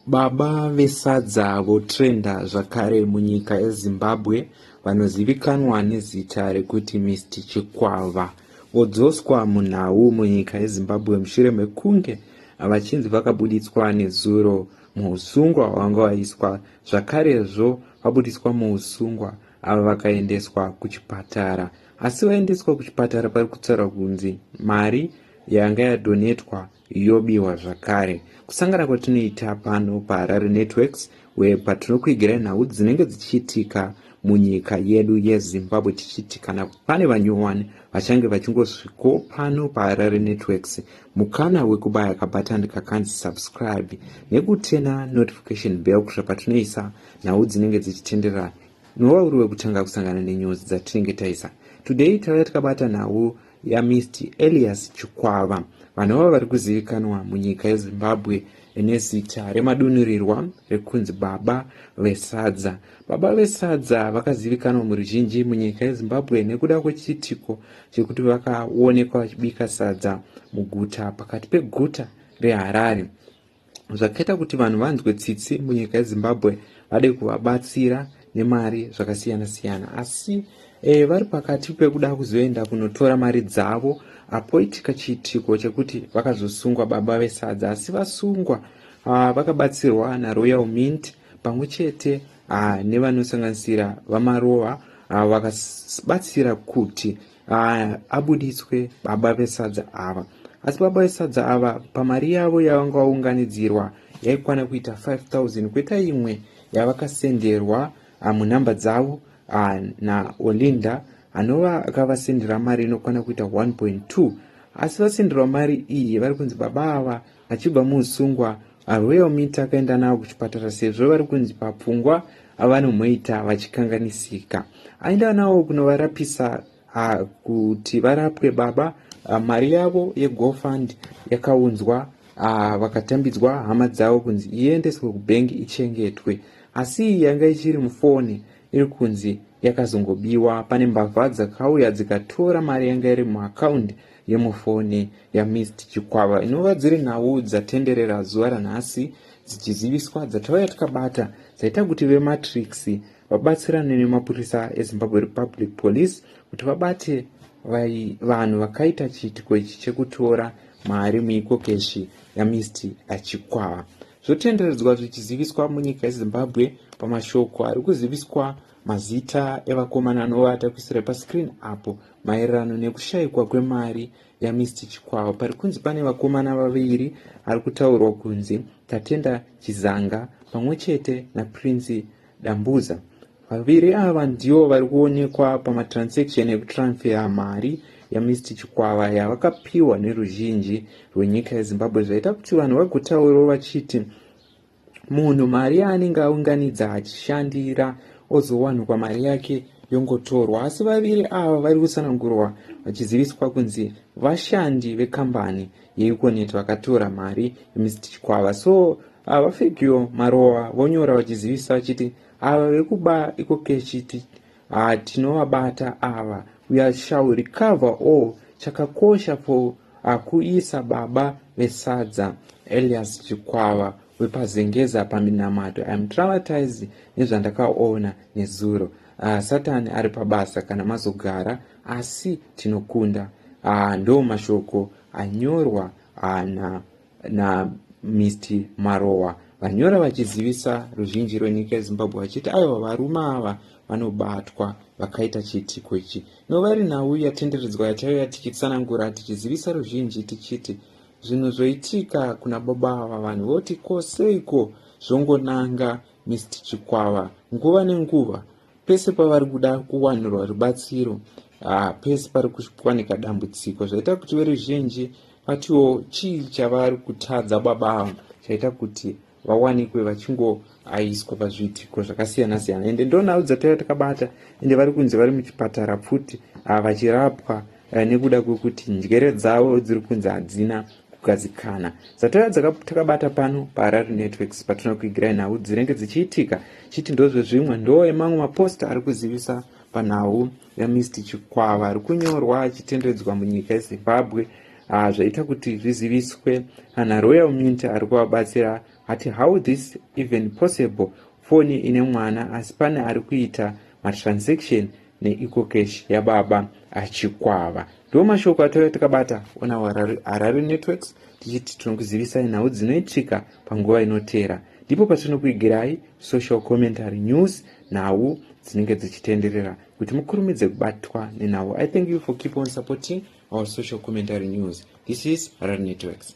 Baba vesadza votrenda zvakare munyika yeZimbabwe vanozivikanwa nezita rekuti Mr Chikwava vodzoswa munhau munyika yeZimbabwe mushure mekunge vachinzi vakabuditswa nezuro muhusungwa hwavanga vaiswa zvakarezvo vabuditswa muhusungwa ava vakaendeswa kuchipatara asi vaendeswa kuchipatara pari kutaurwa kunzi mari yanga yadhonetwa yobiwa zvakare. Kusangana kwatinoita pano paHarare Networks where patinokuigirai nhau dzinenge dzichiitika munyika yedu yeZimbabwe tichiti kana pane vanyowani vachange vachingosviko pano paHarare Networks mukana wekubaya kabhatani kakanzi subscribe nekutena notification bell kusvika patinoisa nhau dzinenge dzichitenderera unova uri wekutanga kusangana nenews dzatinenge taisa. Today tauya tikabata nhau yaMr Elias Chikwava vanova vari kuzivikanwa munyika yeZimbabwe nezita remadunurirwa rekunzi Baba veSadza. Baba veSadza vakazivikanwa muruzhinji munyika yeZimbabwe nekuda kwechiitiko chekuti vakaonekwa vachibika sadza muguta pakati peguta reHarare zvakaita kuti vanhu vanzwe tsitsi munyika yeZimbabwe vade kuvabatsira nemari zvakasiyana siyana asi vari pakati pekuda kuzoenda kunotora mari dzavo apoitika chiitiko chekuti vakazosungwa baba vesadza asi vasungwa vakabatsirwa naRoyal Mint pamwe chete nevanosanganisira vaMarova vakabatsira kuti abuditswe baba vesadza ava asi baba vesadza ava pamari yavo yavanga vaunganidzirwa yaikwana kuita 5000 kweta imwe yavakasenderwa munhamba dzavo naOlinda anova akavasendera mari inokwana kuita 1.2 asi vasenderwa mari iyi vari kunzi baba ava vachibva muusungwa Royal Mint akaenda navo kuchipatara sezvo vari kunzi papfungwa vanomoita vachikanganisika. Aenda navo kunovarapisa kuti varapwe baba. Mari yavo yeGoFund yakaunzwa vakatambidzwa hama dzavo kunzi iendeswe kubhengi ichengetwe, asi iyi yanga ichiri mufoni iri kunzi yakazongobiwa. Pane mbavha dzakauya dzikatora mari yanga iri muakaundi yemufoni yaMr Chikwava inova dziri nhau dzatenderera zuva ranhasi dzichiziviswa dzatauya tikabata dzaita kuti veMatrix vabatsirane nemapurisa eZimbabwe Republic Police kuti vabate vanhu vakaita chiitiko ichi chekutora mari muikokeshi yaMr Chikwava. Zvotenderedzwa zvichiziviswa munyika yeZimbabwe pamashoko ari kuziviswa mazita evakomana anova atakuisira pascreen apo maererano nekushaikwa kwemari yaMr Chikwava. Pari kunzi pane vakomana vaviri ari kutaurwa kunzi Tatenda Chizanga pamwe chete naPrince Dambuza. Vaviri ava ndivo vari kuonekwa pamatransaction ekutransfera mari yaMr Chikwava yavakapiwa neruzhinji rwenyika yeZimbabwe zvaita kuti vanhu vagotaurawo vachiti munhu mari yaanenge aunganidza achishandira ozowanikwa mari yake yongotorwa. Asi vaviri ava vari kutsanangurwa vachiziviswa kunzi vashandi vekambani yeEconet vakatora mari yaMr Chikwava. So VaFegio Marowa vonyora vachizivisa vachiti ava vekuba EcoCash tinovabata ava, we shall recover all. Chakakosha for kuisa baba vesadza Elias Chikwava wepaZengeza paminamato. I am traumatized nezvandakaona nezuro. Satani ari pabasa kana mazogara, asi tinokunda. Ndo mashoko anyorwa na Mr Marowa vanyora vachizivisa ruzhinji rwenyika yeZimbabwe vachiti aiwa varume ava vanobatwa vakaita chiitiko ichi. Inova iri nhau yatenderedzwa yataiuya tichitsanangura tichizivisa ruzhinji tichiti zvinhu zvoitika kuna baba ava vanhu voti ko seiko zvongonanga Mr Chikwava nguva nenguva pese pavari kuda kuwanirwa rubatsiro pese pari kuwanika dambudziko zvaita kuti veruzhinji vatiwo chii chavari kutadza baba ava chaita kuti vawanikwe vachingoaiswa pazviitiko zvakasiyana siyana. Ende ndo nhau dzataiva takabata ende vari kunzi vari muchipatara pfuti vachirapwa nekuda kwekuti njere dzavo dziri kunzi hadzina kugadzikana. Dzataiva takabata pano paHarare Networks patinokuigirai nhau dzinenge dzichiitika chiti ndozvezvimwe ndo emamwe maposta ari kuzivisa panhau yaMr Chikwava ari kunyorwa achitenderedzwa munyika yeZimbabwe zvaita kuti zviziviswe naRoyal Mint ari kuvabatsira. Ati, "How this even possible? Foni ine mwana, asi pane ari kuita matransaction neEcoCash yababa aChikwava." Ndo mashoko atauya takabata ona Harare Networks, tichiti tinokuzivisai nhau dzinoitika panguva inoteera. Ndipo patinokuigirai social commentary news, nhau dzinenge dzichitenderera, kuti mukurumidze kubatwa nenhau. I thank you for keep on supporting our social commentary news. This is Harare Networks.